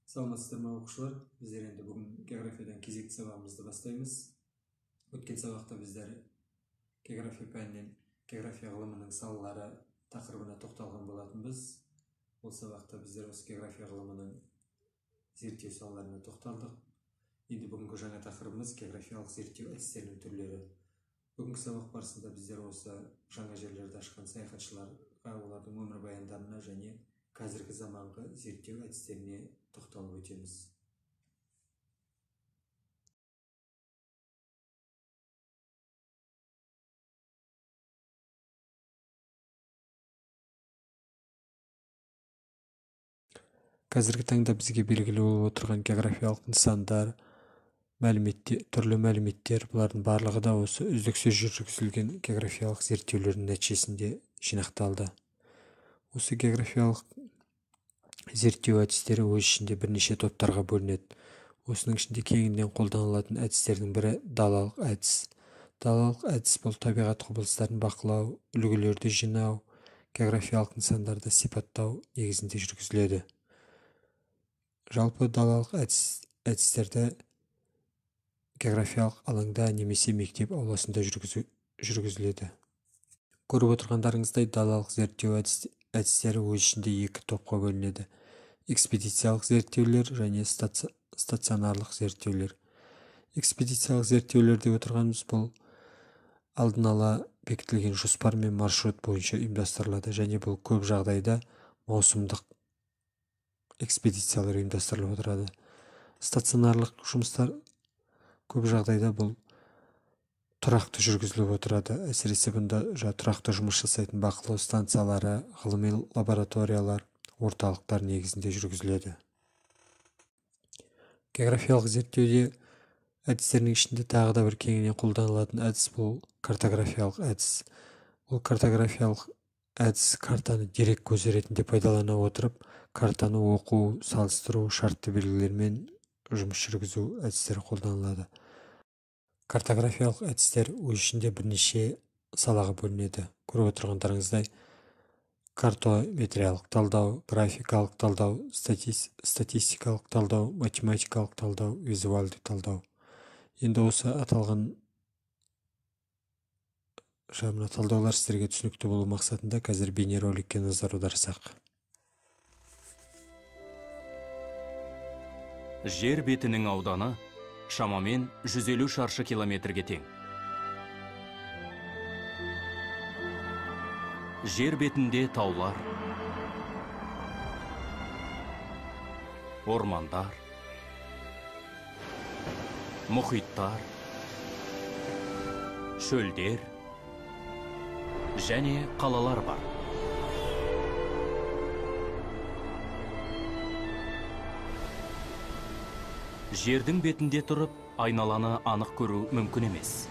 Саламатсыздар ма, оқушылар? Біздер енді бүгін географиядан кезекті сабағымызды бастаймыз. Өткен сабақта біздер география пәнінен география ғылымының салалары тақырыбына тоқталған болатынбыз. Ол сабақта біздер осы география ғылымының зерттеу салаларына тоқталдық. Енді бүгінгі жаңа тақырыбымыз географиялық зерттеу әдістерінің түрлері. Бүгінгі сабақ барысында біздер осы жаңа жерлерді ашқан саяхатшыларға, олардың өмірбаяндарына және қазіргі заманғы зерттеу әдістеріне тоқталып өтеміз. Қазіргі таңда бізге белгілі болып отырған географиялық нысандар, түрлі мәліметтер, бұлардың барлығы да осы үздіксіз жүргізілген географиялық зерттеулердің нәтижесінде жинақталды. Осы географиялық зерттеу әдістері өз ішінде бірнеше топтарға бөлінеді. Осының ішінде кеңінен қолданылатын әдістердің бірі далалық әдіс. Далалық әдіс бұл табиғат құбылыстарын бақылау, үлгілерді жинау, географиялық нысандарды сипаттау негізінде жүргізіледі. Жалпы далалық әдістерді географиялық алаңда немесе мектеп ауласында жүргізіледі. Көріп отырғандарыңыздай, далалық зерттеу әдістері өз ішінде екі топқа бөлінеді: экспедициялық зерттеулер және стационарлық зерттеулер. Экспедициялық зерттеулер деп отырғанымыз бұл алдын ала бекітілген жоспар мен маршрут бойынша ұйымдастырылады және бұл көп жағдайда маусымдық экспедициялар ұйымдастырылып отырады. Стационарлық жұмыстар көп жағдайда бұл тұрақты жүргізіліп отырады. Әсіресе бұнда тұрақты жұмыс жасайтын бақылау станциялары, ғылыми лабораториялар, орталықтар негізінде жүргізіледі. Географиялық зерттеуде әдістердің ішінде тағы да бір кеңінен қолданылатын әдіс бұл картографиялық әдіс. Бұл картографиялық әдіс картаны дерек көзі ретінде пайдалана отырып, картаны оқу, салыстыру, шартты белгілермен жұмыс жүргізу әдістері қолданылады. Картографиялық әдістер өз ішінде бірнеше салаға бөлінеді. Көріп отырғандарыңыздай, картометриялық талдау, графикалық талдау, статистикалық талдау, математикалық талдау, визуалды талдау. Енді осы аталған жаңа талдаулар сіздерге түсінікті болу мақсатында қазір бейнероликке назар аударсақ. Жер бетінің ауданы шамамен 150 шаршы километрге тең. Жер бетінде таулар, ормандар, мұхиттар, шөлдер және қалалар бар. Жердің бетінде тұрып, айналаны анық көру мүмкін емес.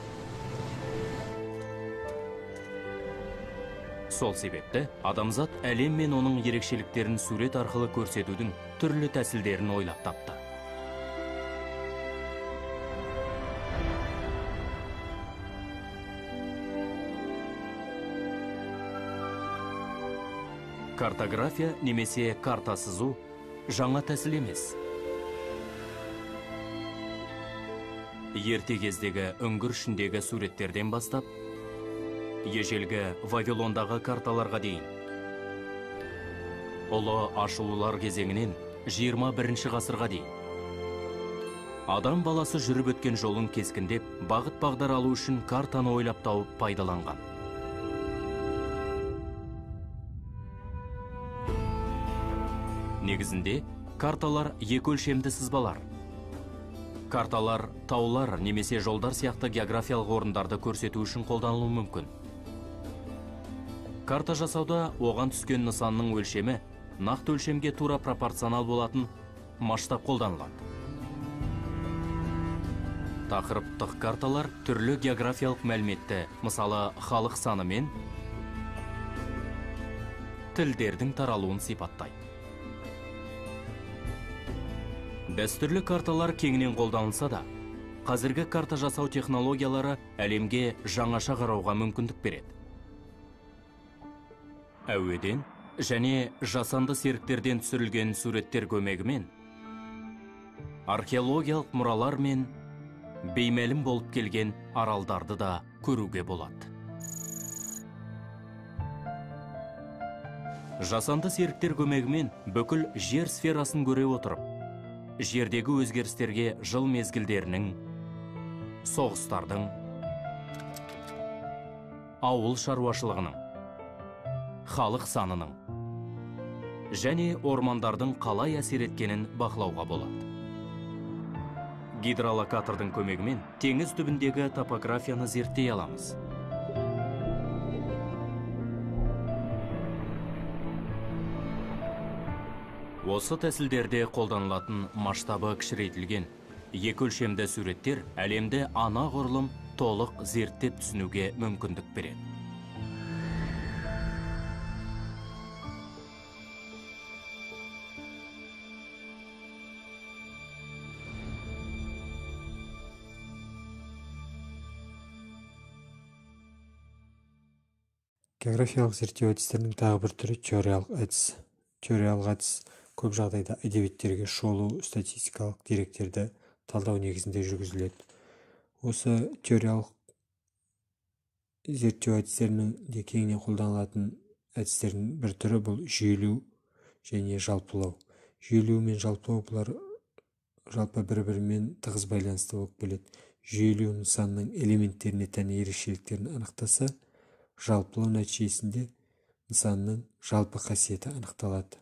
Сол себепті адамзат әлем мен оның ерекшеліктерін сурет арқылы көрсетудің түрлі тәсілдерін ойлап тапты. Картография немесе карта сызу жаңа тәсіл емес. Ерте кездегі үңгір ішіндегі суреттерден бастап, ежелгі Вавилондағы карталарға дейін. Ұлы ашылулар кезеңінен 21 ғасырға дейін. Адам баласы жүріп өткен жолын кескіндеп, бағыт-бағдар алу үшін картаны ойлап тауып пайдаланған. Негізінде, карталар екі өлшемді сызбалар. Карталар таулар немесе жолдар сияқты географиялық орындарды көрсету үшін қолданылуы мүмкін. Карта жасауда оған түскен нысанның өлшемі нақты өлшемге тура пропорционал болатын масштаб қолданылады. Тақырыптық карталар түрлі географиялық мәліметті, мысалы халық саны мен тілдердің таралуын сипаттайды. Дәстүрлі карталар кеңінен қолданылса да, қазіргі карта жасау технологиялары әлемге жаңаша қарауға мүмкіндік береді. Әуеден және жасанды серіктерден түсірілген суреттер көмегімен Археологиялық мұралар мен беймәлім болып келген аралдарды да көруге болады. Жасанды серіктер көмегімен бүкіл жер сферасын көре отырып, жердегі өзгерістерге жыл мезгілдерінің, соғыстардың, ауыл шаруашылығының, халық санының және ормандардың қалай әсер еткенін бақылауға болады. Гидролокатордың көмегімен теңіз түбіндегі топографияны зерттей аламыз. Осы тәсілдерде қолданылатын масштабы кішірейтілген екі өлшемді суреттер әлемді анағұрлым толық зерттеп түсінуге мүмкіндік береді. Географиялық зерттеу әдістерінің тағы бір түрі теориялық әдіс. Теориялық әдіс көп жағдайда әдебиеттерге шолу, статистикалық деректерді талдау негізінде жүргізіледі. Осы теориялық зерттеу әдістерінің де кеңінен қолданылатын әдістердің бір түрі бұл жүйелеу және жалпылау. Жүйелеу мен жалпылау бұлар жалпы бір-бірімен тығыз байланысты болып келеді. Жүйелеу нысанның элементтеріне тән ерекшеліктерін анықтаса, жалпылау нәтижесінде нысанның жалпы қасиеті анықталады.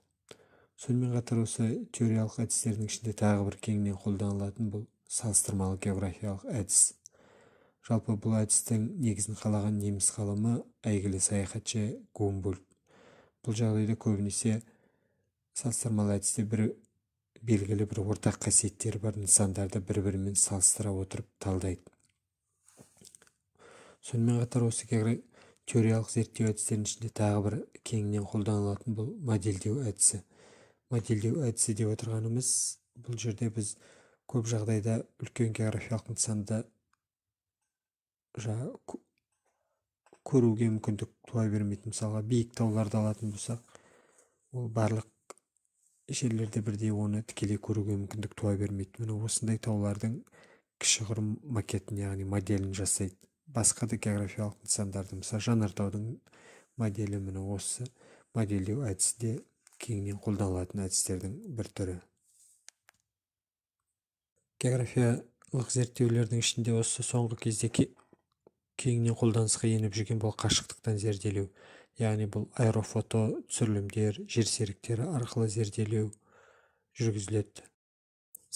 Сонымен қатар осы теориялық әдістердің ішінде тағы бір кеңінен қолданылатын бұл салыстырмалы географиялық әдіс. Жалпы бұл әдістің негізін қалаған неміс ғалымы әйгілі саяхатшы Гумбольдт. Бұл жағдайда көбінесе салыстырмалы әдісте бір белгілі бір ортақ қасиеттері бар нысандарды бір-бірімен салыстыра отырып талдайды. Сонымен қатар осы теориялық зерттеу әдістерінің ішінде тағы бір кеңінен қолданылатын бұл модельдеу әдісі. Модельдеу әдісі деп отырғанымыз, бұл жерде біз көп жағдайда үлкен географиялық нысанды көруге мүмкіндік туа бермейді. Мысалға, биік тауларды алатын болсақ, ол барлық жерлерде бірдей оны тікелей көруге мүмкіндік туа бермейді. Міне осындай таулардың кішігірім макетін, яғни моделін жасайды. Басқа да географиялық нысандарды, мысалы, жанартаудың моделі, міне осы модельдеу әдісі де кеңінен қолданылатын әдістердің бір түрі. Географиялық зерттеулердің ішінде осы соңғы кезде кеңінен қолданысқа еніп жүрген бұл қашықтықтан зерделеу, яғни бұл аэрофото түсірілімдер, жер серіктері арқылы зерделеу жүргізіледі.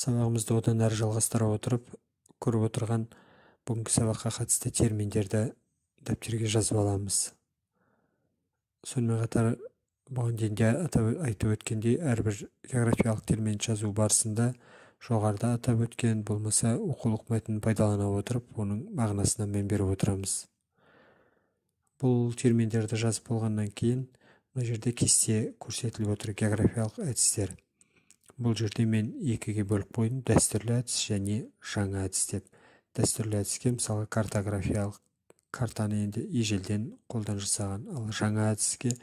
Сабағымызды одан әрі жалғастыра отырып, көріп отырған бүгінгі сабаққа қатысты терминдерді дәптерге жазып аламыз. Сонымен қатар бұған дейін де атап айтып өткендей, әрбір географиялық термин жазу барысында жоғарыда атап өткен болмаса оқулық мәтінін пайдалана отырып, оның мағынасына мән беріп отырамыз. Бұл терминдерді жазып болғаннан кейін мына жерде кесте көрсетіліп отыр, географиялық әдістер. Бұл жерде мен екіге бөліп қойдым, дәстүрлі әдіс және жаңа әдіс деп. Дәстүрлі әдіске мысалы картографиялық картаны енді ежелден қолдан жасаған, ал жаңа әдіске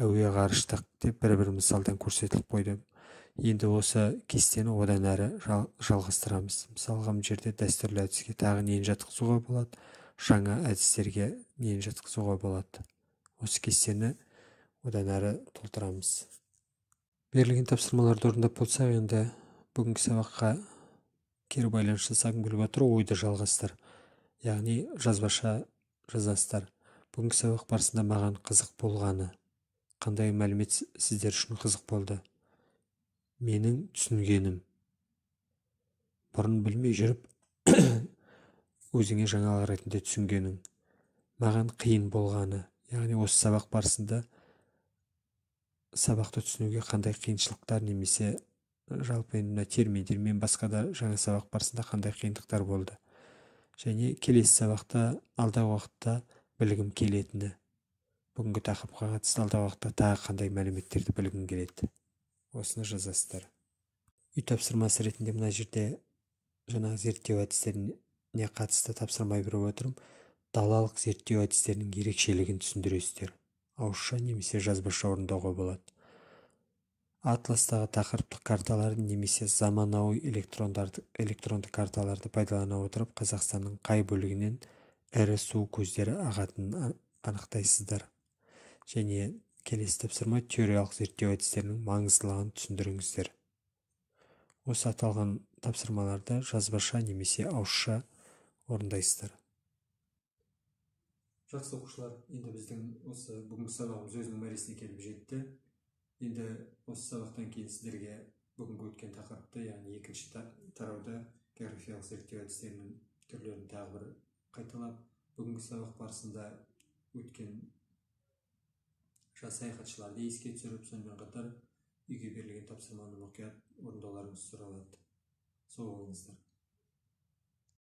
әуе ғарыштық деп бір-бір мысалдан көрсетіліп қойды. Енді осы кестені одан әрі жалғастырамыз. Мысалға, мына жерде дәстүрлі әдіске тағы нені жатқызуға болады, жаңа әдістерге нені жатқызуға болады. Осы кестені одан әрі толтырамыз. Берілген тапсырмаларды орындап болсақ, енді бүгінгі сабаққа кері байланыс жасағым келіп отыр, ойды жалғастыр. Яғни жазбаша жазасыздар. Бүгінгі сабақ барысында маған қызық болғаны, қандай мәлімет сіздер үшін қызық болды, менің түсінгенім, бұрын білмей жүріп өзіңе жаңалық ретінде түсінгенің, маған қиын болғаны, яғни осы сабақ барысында сабақты түсінуге қандай қиыншылықтар немесе жалпы енді мына терминдермен басқа да жаңа сабақ барысында қандай қиындықтар болды, және келесі сабақта алдағы уақытта білгім келетіні, бүгінгі тақырыпқа қатысты алдағы уақытта тағы қандай мәліметтерді білгім келеді, осыны жазасыздар. Үй тапсырмасы ретінде мына жерде жаңа зерттеу әдістеріне қатысты тапсырма беріп отырмын. Далалық зерттеу әдістерінің ерекшелігін түсіндіресіздер. Ауызша немесе жазбаша орындауға болады. Атластағы тақырыптық карталарды немесе заманауи электронды карталарды пайдалана отырып, Қазақстанның қай бөлігінен ірі су көздері ағатынын анықтайсыздар. Және келесі тапсырма: теориялық зерттеу әдістерінің маңыздылығын түсіндіріңіздер. Осы аталған тапсырмаларды жазбаша немесе ауызша орындайсыздар. Жақсы, оқушылар, енді біздің осы бүгінгі сабағымыз өзінің мәресіне келіп жетті. Енді осы сабақтан кейін сіздерге бүгінгі өткен тақырыпты, яғни екінші тарауды, географиялық зерттеу әдістерінің түрлерін тағы бір қайталап, бүгінгі сабақ барысында өткен жас саяхатшыларды еске түсіріп, сонымен қатар үйге берілген тапсырманы мұқият орындауларыңыз сұралады. Сау болыңыздар.